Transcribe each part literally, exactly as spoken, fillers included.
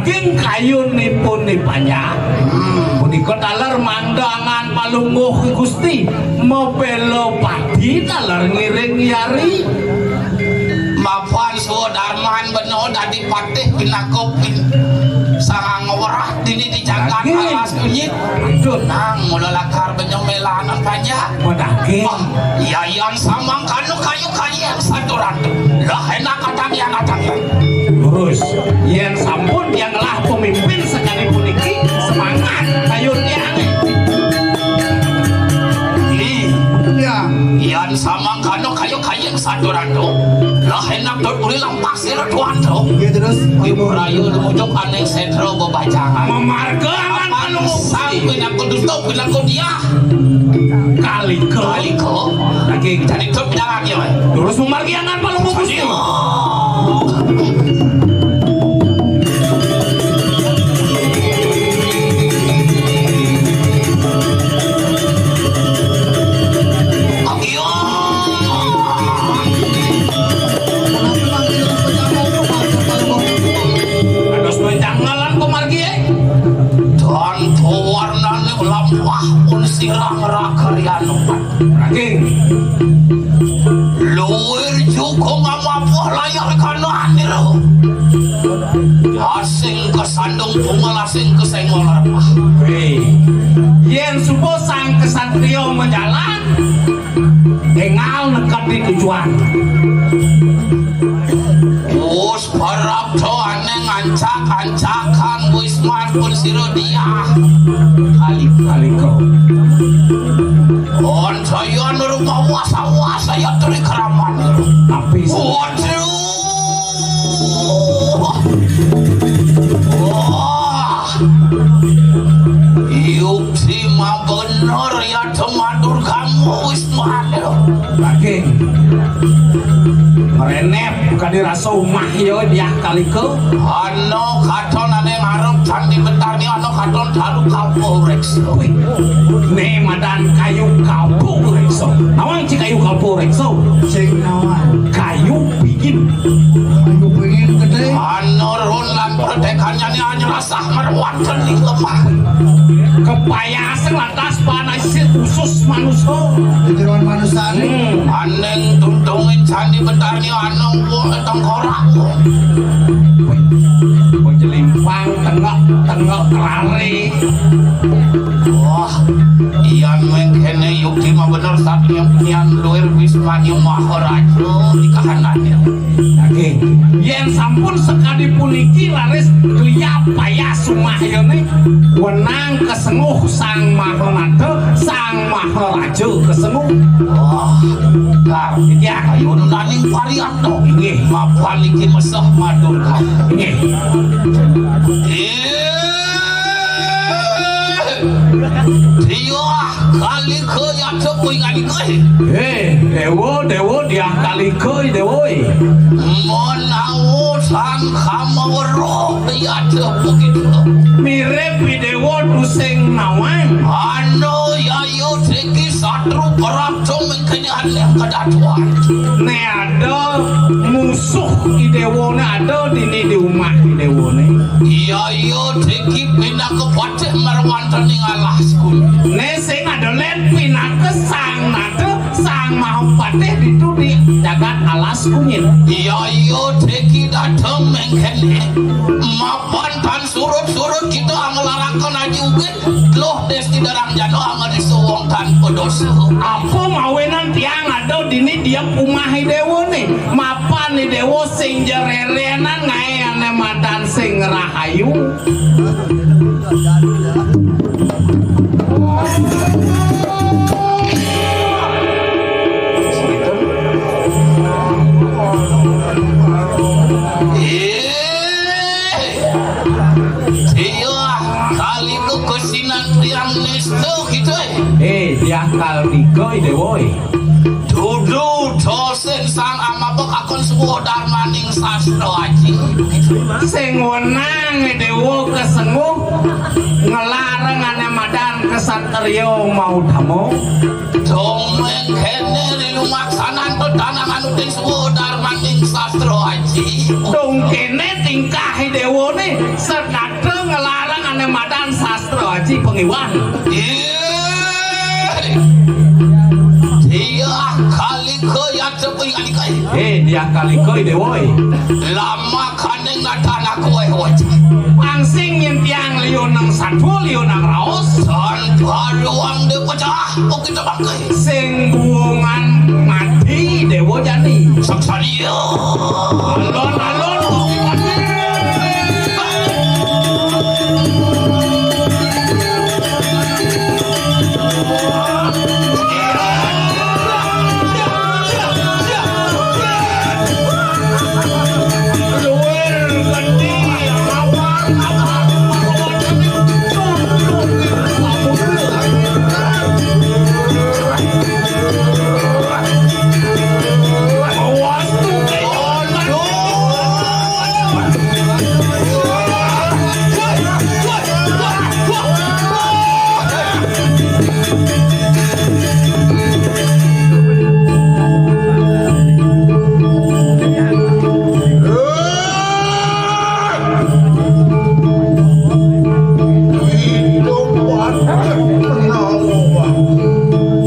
King kayunipun ni panjak. Hmm. Punika taler mangdangan palungguh Gusti. Mabela pati taler ngiring yari. Mapan suwa darman bena dadi patih pinaka pin-, sangang werah dini di jagat. Lagi. Alas kunyit. Aduh. Nang mula lakar benya melanan panjak. Padaging. Wah, yayan samangkana kayu kayeng saturan. Lah enak katang yang atang. Lurus. Yen sampun tiang ngelah pemimpin sekali puniki, semangat kayun tiange. Ih. Ya. Yan samangkana kayu kayeng saturan tu. Lah enak dot uli lampas sira tuan tu. Nggih, terus. Ibu rayu lumujuk aning setra bebajangan. Memarga aman. Apan anu sang pinaka dusta pinaka diah. Kalika. Kalika. Lagi. Jadi truk jalan ya, Mas. Terus memargi angan palungguh Gusti. Aduh. Ayo. Kados wecangalan pamargi, eh. Tan warnane lampah pun sirang rakaryan. Raging. Luwir juga ngamapuh layar kana anira. Asing kesandung bunga asing kesenggol remah. Wih. Yen suba sang kesatria majalan, engal nekati tujuan. Wus parab to ane ngancak-ancakan wis marpun sira diah. Kali-kalika. Oncayan rumah was-was saya teri keraman. Tapi waduh. Wah. Yuk si ma bener ya tematur kamu wis mana. Lagi. Merenep bukan dirasa umah ya diah kalika. Ana katon ane ngarep Candi Betani ana katon dalu kalpa reksa. Wih, ne madan kayu kalpa reksa. Nawang ci kayu kalpa reksa. Sing nawang. Kayu pingin. Kayu pingin gede. Ana ron lan pertekanyane anyelasa merwat geni lemah. Kepayaseng lantas panasih khusus manusa. Jeroan manusane. Hmm. Aning tuntungin Candi Betani ana wong tengkorak. Wong jelimpang tengok-tengok lari. Wah, iyan mengkene yukti ma bener satya pian luir Wismanya Maharaja di kahanane. Nggih, yen sampun sekadi puniki laris kliya payah sumahyane wenang kesenguh Sang Mahanata, Sang Maharaja kesenguh. Wah, dar titiang ayo nunaning pariatno. Inggih, mapan iki meseh matur. Inggih. Eh, Diah Kalika yata kuwi ngalika. Eh, Dewa, Dewa, Diah Kalika, Dewa. Menawa Sang Kamawero yata begitu. Mirip Dewa tusing nawang. Anu yayu tiki satru perang mengkene aneh kedatuan. Ne ada musuh Idewa ne ada dini di umah Idewa ne. Yayu tiki pinaka patih marwanten ing alasku. Ne sing ada len pinaka sang nada, sang mahapatih ditu di jagat alas kunyit. Yayu tiki dateng mengkene. Mapan tan surut-surut kita anglaraken aji ugit. Loh, Desti Darang Jano angadi suwung tanpa dosa. Apa mawinan tiang ada dini diep umah Idewa ne? Mapan Idewa sing jererenan ngae ane madan sing rahayu. Iya, kali ku kusinan tiang nistu gitu, eh. Eh, dia kal tiga ide, woi. Dudu, dose Sang amapa kakon suwuh darmaning sastra aji. Sing wenang Déwa kesengguh nglarang ané madan kesatriya mautama. Dong mengkéné ri lumaksanan tetanangan uting suwuh darmaning sastra aji. Dong kéné tingkah Déwané senada nglarang ané madan sastra aji pangiwan. Ih, Diah Kalika yatepi alikaé. Eh, Diah Kalika Déwa. Lama kaning natan aku eh wajah. Angsing nyintiang liunang sadwa liunang raos. Tan baruang dé pecah, kok kita bangkai. Sing buungan mati Déwa jani. Saksania. Alon-alon.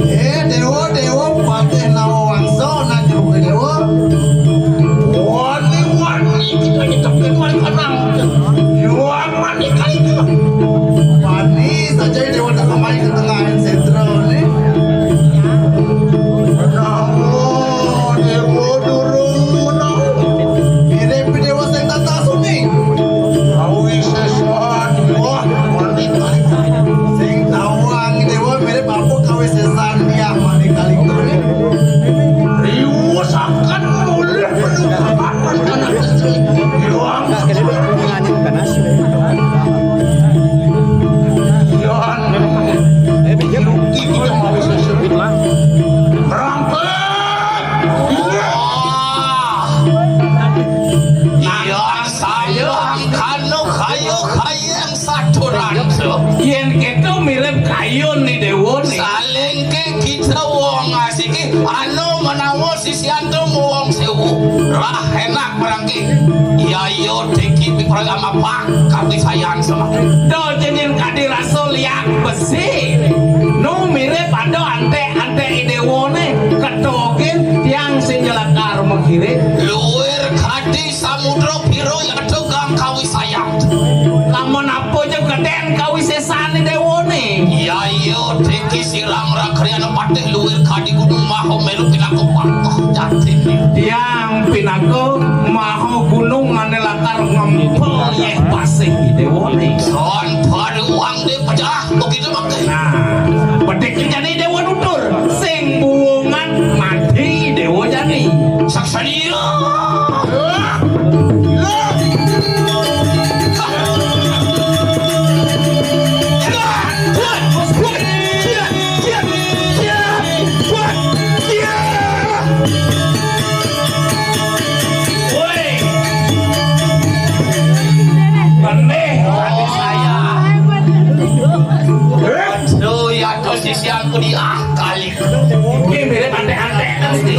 Eh, Déwa, Déwa, patih Nawa Wangsa, nang jero Déwa. Wani-wani kita nyetepin wali kanang. Yo, aman nih kali itu. Wani saja Déwa tak kemai ke tengah sétra nih. Menawa Déwa durung menawa. Mirip Déwa sing tata suni. Kawisésan, wah, mati. Sing tawang Déwa mirip apa kawisésan Diah Manik Kalingkuri. Riwusaken mulih penuh anak istri. Iwang. Yan. Rugi kita kawisésan. Rampet. Wah. Iya, saya angkana kaya-kaya yang saturan, so. Yén kéto mirip kayun nih Déwa nih. Salingke kita wong asiki, anu menawa sisian tuh wong sewu. Lah enak barangke. Iya, iya, deki piproyek amapak, kawisayan sama. Do jenjen kadi rasa liak besi. Nu mirip ada antek-antek Déwané, ketokin tiang sing nyelakar mengkiri. Luwir kadi samudra piro ya tegang kawisayan. Lamun apa aja gedén kawisésané Déwané. Iya, iya, deki silang rakriana patih luwir kadi gunung maha melu pinaka patah jatiné. Tiang pinaka maha gunung ané lakar ngempel yéh pasih Déwané. Son paruang dé pecah, begitu maké. Nah, pedek jani Déwa nutur, sing buungan mati Déwa jani. Saksania. Woi. Benih, tadi saya. Duh, ya, tuh sisi aku di ah, kali. Ini mirip antek-antek, kan, sih?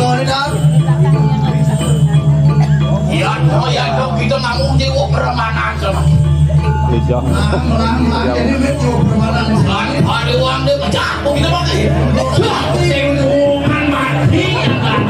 Ya, tuh, ya, tuh, kita ngomong di permanan, sama. Iya. Kan, pada uang dia pecah, kita pakai. Wah, lingkungan mati, ya, kan?